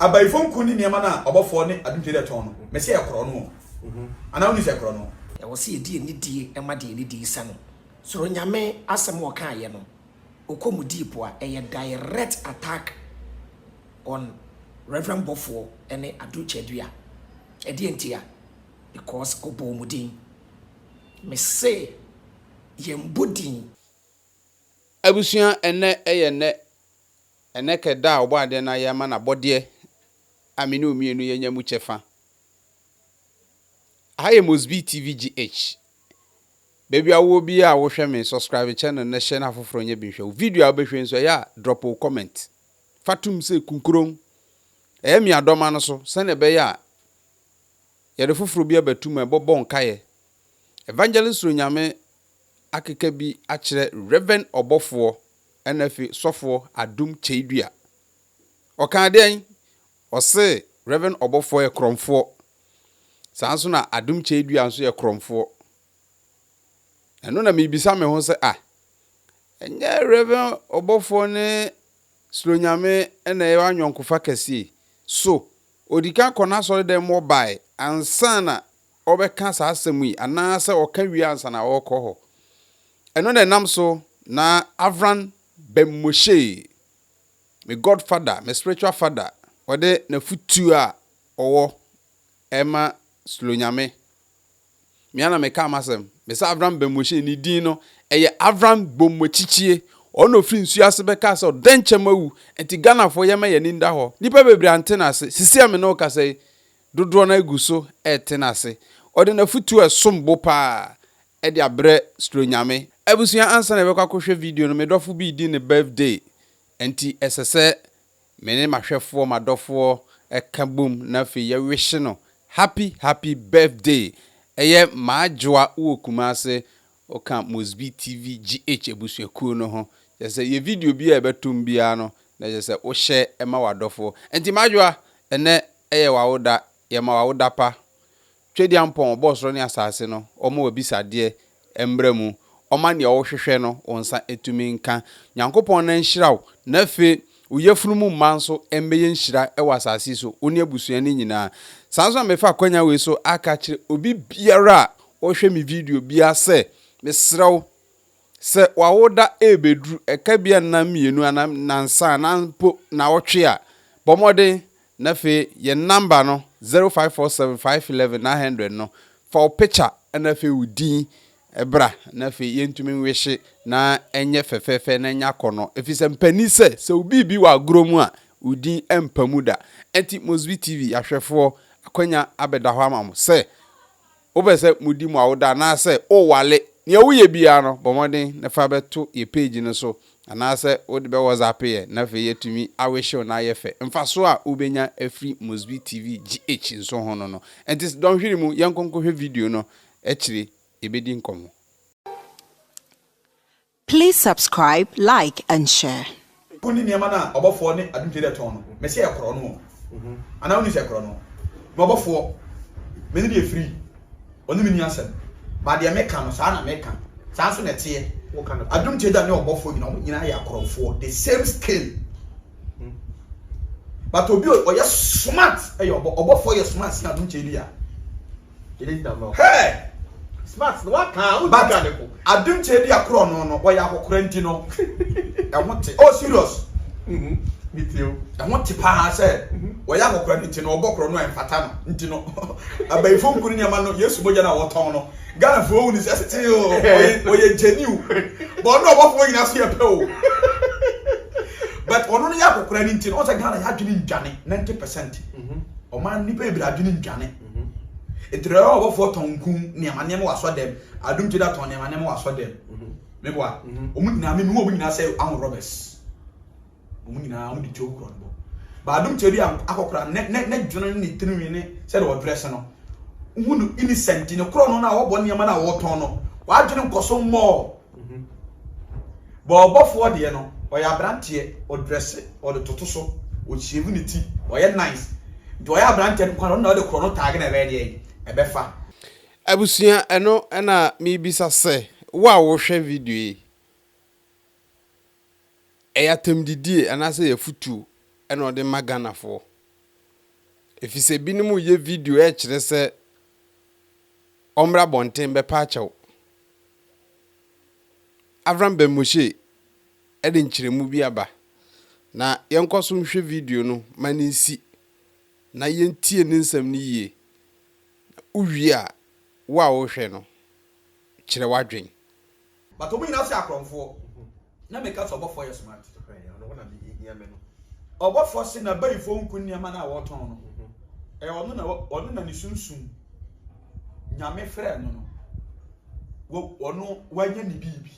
Abayifo nku ne nneɛma no a ɔbɔfoɔ ne adomtwe retɔn no, mese ɛyɛ korɔno o. Anaa wonni sɛ ɛyɛ korɔno? Ɛwɔ sɛ yɛdi anidie ma deɛ anidie sɛ no. Soro Nyame asɛm a ɔkaeɛ no, ɔkɔ mu deep a, ɛyɛ direct attack on Rev. Bɔfoɔ ne Adu Kyadua. Ɛdeɛn ntia? Because ɔbɔɔ mu din. Mese yɛnbɔ din. Abusua ɛnɛ yɛ nnɛ Ɛnnɛ kɛ da a Ɔbɔadeɛ no ayɛ ama N'abɔdeɛ a me ne wo mmienu yɛanya mu kyɛfa. Aha yɛ Mosby TV GH. Baabi a wowɔ biara a wohwɛ me, subscribe channel no na hyɛ na afoforɔ nyɛ bi nhwɛ. Wo video a wobɛhwɛ nso ɛyɛ a drop wo comment. Fa tom sɛ kunkuron. Ɛyɛ me adɔma no so sɛdeɛ ɛbɛyɛ a yɛde foforɔ bi abɛto mu a ɛbɛbɔ nkaeɛ. Evangelist Onyame akeka bi akyerɛ Rev. Ɔbɔfoɔ Ɛna afei sɔfoɔ Adom Kyei-Duah. Ɔkaa deɛn? Ɔse Rev. Ɔbɔfoɔ yɛ korɔmfoɔ. Saa nso na Adom Kyei-Duah nso yɛ korɔmfoɔ. Ɛno na mebisa me ho sɛ ah, ɛnyɛ Rev. Ɔbɔfoɔ ne Suronyame na ɛyɛ anyɔnkofa kɛseɛ? So ɔdikan kɔ n'asɔredɛm hɔ bae ansa na ɔbɛka saa asɛm yi anaasɛ ɔka wie ansa na ɔrekɔ hɔ? Ɛno na ɛnam so na Avran Ben Moshe, me godfather, me spiritual father, ɔde n'afotuo a ɔwɔ rema Slonyame. Me ara na mekaa m'asɛm. Mese Avram Ben Moshe, ne din no, ɛyɛ Avram Bomochichie. Ɔno na ɔfiri nsuo ase bɛkaa sɛ ɔdɛnkyɛm awu, nti Ghanafoɔ yɛmma yɛn ani nda hɔ. Nnipa bebree ante no ase. Sisi a me ne wo kasa yi, dodoɔ no ara gu so rete no ase. Ɔde n'afotuo a ɛsom bo pa ara de abrɛ Suro Nyame. Abusua ansa na yɛbɛkɔ akɔhwɛ video no me dɔfo bi redi ne birthday nti ɛsɛ sɛ me ne m'ahwɛfoɔ m'adɔfoɔ ka bom na afei yɛ wish no happy happy birthday ɛyɛ Maadwoa wowɔ Kumase woka Mosby TV GH abusuakuo no ho kyerɛ sɛ yɛ video biara a ɛbɛtom biara no na kyerɛ sɛ wo share ma w'adɔfoɔ nti Maadwoa ɛnɛ ɛyɛ w'awoda yɛma w'awoda pa Twedeampɔn, ɔbɔɔ soro ne asase no, ɔma w'abisadeɛ mmra mu, ɔma deɛ wohwehwɛ no wo nsa tumi nka. Nyankopɔn na nhyira wo, na afei wo yafunu mu mma nso mmɛyɛ nhyira wɔ asase yi so, wo ne abusua no nyinaa. Saa nso na mefa akwanya wei so aka akyerɛ obi biara a ɔhwɛ me video biara sɛ, mesrɛ wo, Sɛ w'awoda rebɛduru, ɛka bi a nna mmienu anaa nnansa anaa mpo nnawɔtwe a, bɔ mmɔden na afei yɛn namba no, 0547 511 900 no, fa wo picture na afei wo din bra na afei yɛntumi nwehye na ɛnyɛ fɛfɛɛfɛ na ɛnyɛ akɔnnɔ. Ɛfiri sɛ mpanin sɛ, sɛ wo biribi wɔ agorɔ mu a, wo din mpa mu da. Ɛnti Mosby TV ahwɛfoɔ, akwanya abɛda hɔ ama mo sɛ Wopɛ sɛ mudi mo awoda anaasɛ wowale, nea woyɛ biara no, bɔ mmɔden na fa bɛto yɛn page no so anaasɛ wode bɛ WhatsApp yɛn na afei yɛatumi awehye wo na ayɛ fɛ. Mfaso a wobɛnya afiri Mosby TV GH nso ho no no. Ɛnti dɔnhwere mu yɛnkɔ nkɔhwɛ video no akyire yɛbɛdi nkɔmmɔ. Please subscribe, like and share. Nku ne nneɛma no a ɔbɔfoɔ ne adomtwe retɔn no, mese ɛyɛ korɔno o. Anaa wonni sɛ ɛyɛ korɔno? Me ɔbɔfoɔ, me ne deɛ firi, ɔne me nni asɛm. But deɛ meka no, saa na meka. Saa nso na ɛteɛ. Adomtwe da ne ɔbɔfoɔ nyinaa, wɔn nyinaa yɛ akorɔmfoɔ. The same scale. But obi ɔyɛ smart ɛyɛ ɔbɔ ɔbɔfoɔ yɛ smart sin adomtwe bi a. Hey! Smart no waka a wodi ka ne ko. Adom kyɛ bi akorɔ no no wɔyɛ akɔkora nti no ɛho te. Oh serious. Mhm. Me tie o. Ɛho te paa sɛ wɔyɛ akɔkora no nti no ɔbɔ korɔ no a ɛmfata no nti no abayifo nku ne nneɛma no Yesu mogya no a wɔtɔn no Ghana foɔ hu ne sɛ still ɔyɛ ɔyɛ genuine but ɔno ɔbɔfoɔ nyinaa so yɛ pɛ o but ɔno no yɛ akɔkora no nti no ɔsɛ Ghana yɛ adwene ndwane 90% ɔman nipa bebree adwene ndwane. Nti dɛ ɔbɔfoɔ tɔn nku nneɛma nneɛma wɔ asɔ dɛm adum ti da tɔn nneɛma nneɛma wɔ asɔ dɛm meboa wɔn nyinaa mi wɔn nyinaa sɛ ahun rɔbɛs wɔn nyinaa wɔn de tuo korɔ no bɔ ba adum ti bi akɔkora ne ne ne dwene ne tirinwi ne sɛdeɛ ɔdrɛs no hu no innocent ne korɔ no na wɔbɔ nneɛma na wɔtɔn no wadwene nkɔ so mmɔɔ. Bɔ ɔbɔfoɔ deɛ no, ɔyɛ abranteɛ, ɔdrɛse, ɔde toto so, ɔshave ne ti, ɔyɛ nice. Nti ɔyɛ abranteɛ no nko ara, ɔno na ɔde korɔ no taage na ɛbɛyɛ deɛ ɛbɛfa. Abusua ɛno na mebisa sɛ wo a wohwɛ video yi ɛyɛ atɛmdidie anaasɛ ɛyɛ afutuo na ɔde ma Ghanafoɔ? Efisɛ binom reyɛ video rekyerɛ sɛ ɔmmra abɔnten bɛpa akyɛw. Avram Ben Moshe de nkyerɛmu bi aba. Na yɛnkɔ so nhwɛ video no ma no nsi, na yɛntie ne nsɛm no yie. Na wowie a, wo a worehwɛ no, kyerɛ w'adwene. But ɔmo nyinaa so yɛ akorɔmfoɔ. Na meka sɛ ɔbɔfoɔ yɛ smart. Ɔbɔfoɔ se n'abayifoɔ nku nneɛma no a wɔtɔn no. Ɛyɛ ɔno na ɔno na ne sunsum Nyame frɛ no no. Ɔno wanya ne biribi.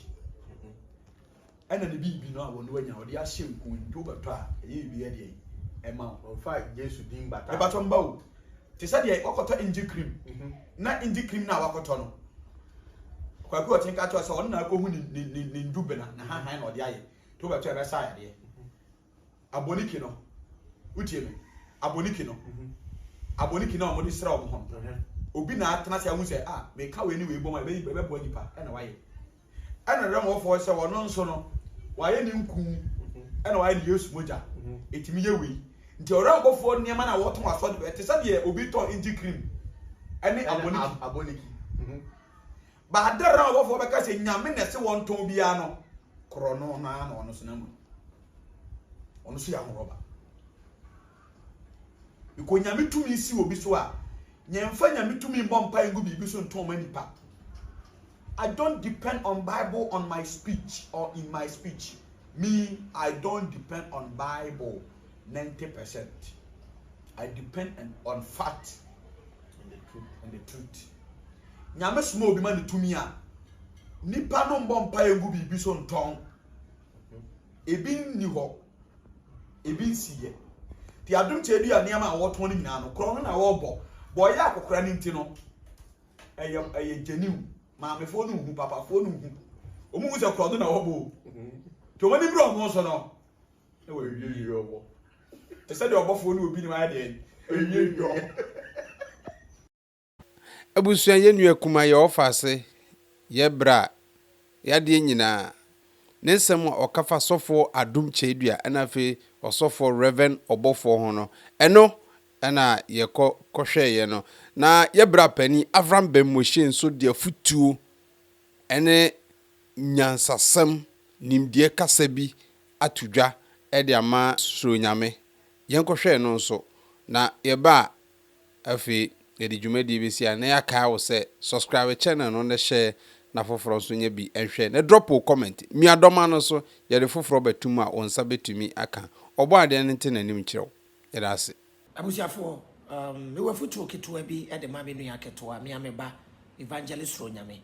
Ɛna ne biribi no a ɔno wanya ɔde ahyɛ nku nti wobɛtɔ a ɛyɛ biribi ɛdeɛ ɛma wo. Ɔmfa Yesu din bata. Mebatɔ mba o. Te sɛ deɛ wakɔtɔ engine cream na engine cream no a wakɔtɔ no Kwaku ɔten ka kyerɛ sɛ ɔno na akɔhu ne ne ne ne ndubena na hahan na ɔde ayɛ nti wobɛtɔ ɛbɛsa yadeɛ. Aboniki no wotie me aboniki no aboniki no a wɔde sra wɔn ho no obi na atena ase ahu sɛ ah meka wei ne wei bom a ɛbɛyi ɛbɛboa nipa ɛna wayɛ. Ɛna Rɛmɔfoɔ sɛ ɔno nso no wayɛ ne nku ɛna wayɛ ne Yesu mogya ɛtumi yɛ wei nti ɔrɛmɔfoɔ nneɛma no a wɔtɔn asɔ de ɛte sɛ deɛ obi tɔn engine cream ɛne aboniki baada rɛmɔfoɔ bɛka sɛ nyame na ɛse wɔn tɔn biara no korɔ no no ara na ɔno so na mu ɔno so yɛ ahorɔba because nyame tumi si obi so a nyɛmfa nyame tumi mbɔ mpa ngu biribi so ntɔn ma nipa. I don't depend on bible on my speech or in my speech me I don't depend on bible 90% I depend on fact and the truth and the truth nyame soma obi ma ne tumi a nipa no mbɔ mpa ngu biribi so ntɔn ebi nni hɔ ebi nsiyɛ ti adom kyɛ bi a nneɛma a wɔtɔn no nyinaa no korɔ no na wɔbɔ bɔyɛ akɔkora no nti no ɛyɛ ɛyɛ genuine maamefoɔ no nhu papafoɔ no nhu wɔn hu sɛ korɔ no na wɔbɔ o nti wɔn ani bere wɔn so no na wɔawie wie wɔn te sɛ deɛ ɔbɔfoɔ ne obi nim ayɛ deɛ ɛwie wie wɔn. Abusua yɛ nua kuma yɛ ɔfa ase yɛ bra yadeɛ nyinaa ne nsɛm a ɔka fa sɔfoɔ Adom Kyɛdua ɛna afei ɔsɔfoɔ Rev Ɔbɔfoɔ ho no ɛno na yɛkɔ kɔhwɛeɛ no, na yɛ bra panin Avram Ben Moshe nso de afotuo ne nyansasɛm, nimdeɛ kasa bi ato dwa de ama Suro Nyame. Yɛnkɔhwɛ ɛno nso, na yɛba a, afei yɛde dwumadie bɛsi ha, na yɛakae wo sɛ subscribe channel no na share na foforɔ nso nya bi nhwɛ, na drop wo comment. Mia dɔma no so, yɛde foforɔ bɛto mu a wo nsa bɛtumi aka. Ɔbɔadeɛ no nte n'anim nkyerɛ wo. Yɛda ase. Abusuafoɔ, um, mewɔ afutuo ketewa bi de ma me nua ketewa, me a me ba, Evangelist Soro Nyame.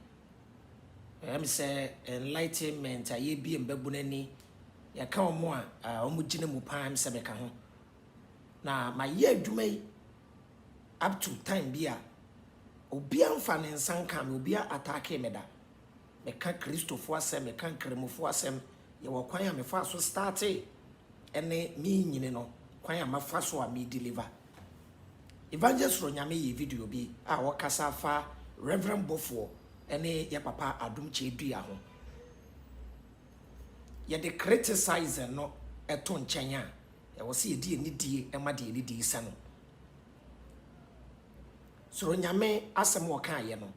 Ɛyɛ me sɛ enlightenment a yɛbie mbabunu ani, yɛka wɔn a wɔn gyina mu paa sɛ meka ho. Na mayɛ adwuma yi up to time bi a obiara mfa ne nsa nka me, obiara ataake me da. Meka Kristofoɔ asɛm, meka Nkramofoɔ asɛm, yɛwɔ kwan a mefa so starte ɛne me nyini no kwan a mafa so a me deliver. Evangelist Soro Nyame yɛ video bi a ɔkasa fa Reverend Bɔfoɔ ɛne yɛ papa Adom Kyei-Duah ho. Yɛde criticize no ɛto nkyɛn a, ɛwɔ sɛ yɛde anidie ɛma deɛ anidie sɛ no. Soro Nyame asɛm a ɔkaeɛ no,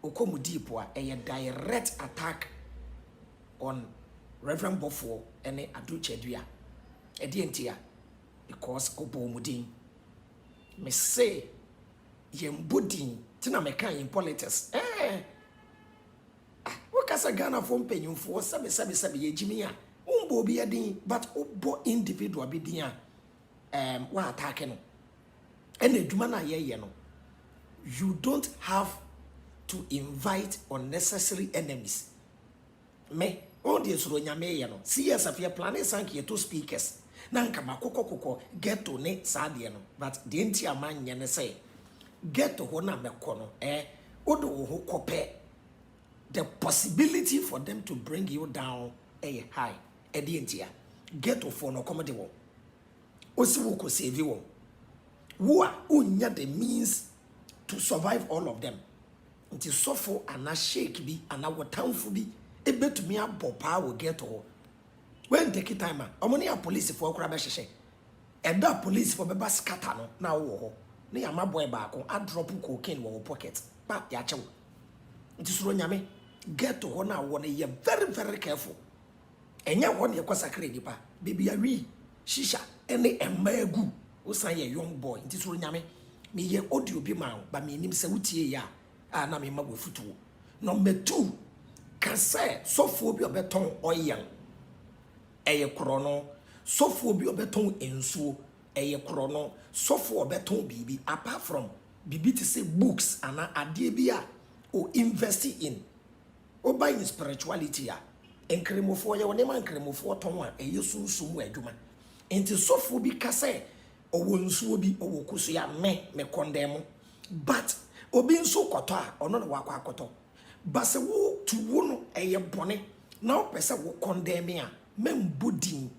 ɔkɔ mu deep a, ɛyɛ direct attack on Reverend Bɔfoɔ ɛne Adom Kyei-Duah. Ɛdeɛ nti a, because ɔbɔɔ mu din. Me se yɛn din ti na meka in politics. Ah, wokasa Ghanafoɔ mpanyinfoɔ sɛbe sɛbe sɛbe yɛ gyimi a, wombɔ obi din but wobɔ individual bi din a, wa attack no. Ɛna adwuma no a yɛyɛ no, you don't have to invite unnecessary enemies. Me, wɔn deɛ soro nyame yɛ no, CSF yɛ plan sank yɛto speakers na nka ma kokɔ ghetto ne saa deɛ no, but deɛ nti a manyɛ ne sɛ ghetto hɔ na mɛkɔ no, wode wo ho kɔpɛ, the possibility for them to bring you down ɛyɛ high. Ɛdeɛ nti a ghetto foɔ no kɔm de wɔn, osi wo kɔ save wɔn, wo a wonya the means to survive all of them. Nti sɔfo ana sheik bi ana wɔtamfo bi ebetumi abɔ paa wɔ ghetto hɔ. When take time a ɔmo ne apolisifoɔ koraa bɛhyehyɛ. Ɛda a policefoɔ bɛba scatter no na wowɔ hɔ na yɛama boy baako adrop cocaine wɔ wo pocket pa yɛakyɛ wo. Nti suro Nyame, ghetto hɔ no a wowɔ no yɛ very very careful. Ɛnyɛ hɔ na yɛkɔ sakra nnipa, baabi a wii, shisha ne mmaa gu, wosan yɛ young boy nti suro Nyame. Meyɛ audio bi maa wo but mennim sɛ wotieeɛ a, a na mema wo afutuo. Number two, ka sɛ sɔfoɔ bi a ɔbɛtɔn oil ɛyɛ korɔno, sɔfoɔ bi a ɔbɛtɔn nsuo ɛyɛ korɔno, sɔfoɔ a ɔbɛtɔn biribi apart from biribi te sɛ books anaa adeɛ bi a o invest in. Woba in spirituality a, nkramofoɔ yɛwɔ nneɛma nkramofoɔ tɔn a ɛyɛ sunsum mu adwuma. Nti sɔfoɔ bi ka sɛ ɔwɔ nsuo bi, ɔwɔ kosua, me me condemn. But obi nso kɔtɔ a, ɔno na wakɔ akɔtɔ. But sɛ wo to wo no ɛyɛ bɔne na wopɛ sɛ wo condemn a, mɛmbɔ din.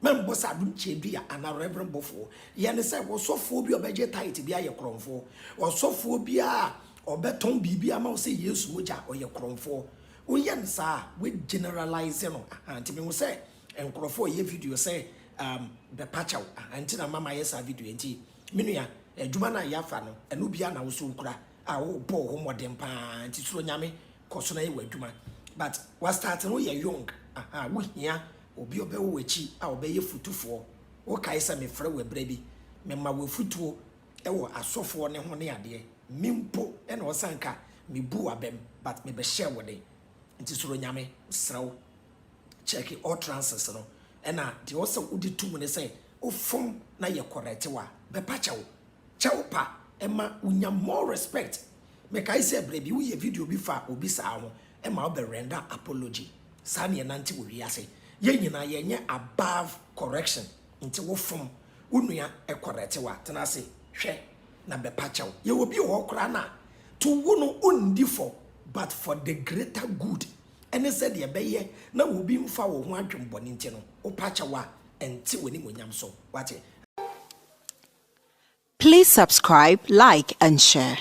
Mɛmbɔ sɛ Adom Kyerɛdua anaa Reverend Bɔfoɔ. Yɛ ne sɛ ɔsɔfoɔ bi a ɔbɛgye tithe bi ayɛ korɔmfoɔ. Ɔsɔfoɔ bi a ɔbɛtɔn biribi ama wo sɛ Yesu mogya, ɔyɛ korɔmfoɔ. Woyɛ no saa a, wo generalise no. Aha, nti mehu sɛ nkurɔfoɔ yɛ video sɛ um, bɛpa kyɛw. Aha, nti na mama yɛ saa video nti. Me nua, adwuma no a yɛafa no, ɛno bia na wo so wokura a wobɔ wo ho mmɔden paa. Nti suro Nyame, kɔ so na yɛ w'adwuma. But wa start no woyɛ young. Aha, wohia obi a ɔbɛwɔ w'akyi a ɔbɛyɛ futufoɔ. Wokae sɛ mefrɛ wo ɛberɛ bi, mema wo afutuo wɔ asɔfoɔ no ho ne adeɛ. Me mpo na ɔsɛ anka mebu w'abam but mebɛhyɛɛ wo den. Nti suro Nyame, mesrɛ wo. Check utterances no. Ɛna deɛ ɔsɛ wode to mu ne sɛ wofom na yɛ correct wo a, bɛpa kyɛw. Kyɛw pa ɛma wonya more respect. Mekae sɛ berɛ bi woyɛ video bi fa obi saa ho ɛma wobɛ render apology. Saa ne yɛnante wɔ wiase. Yɛn nyinaa yɛnyɛ above correction. Nti wofom, wo nua correct wo a, tena ase hwɛ na bɛpa kyɛw. Yɛwɔ bi wɔ hɔ koraa na to wo no wondi fɔ but for the greater good ɛne sɛdeɛ ɛbɛyɛ na obi mfa wo ho adwembɔne nti no, wopa kyɛw a ɛnte w'animonyam so. Wate? Please subscribe, like, and share.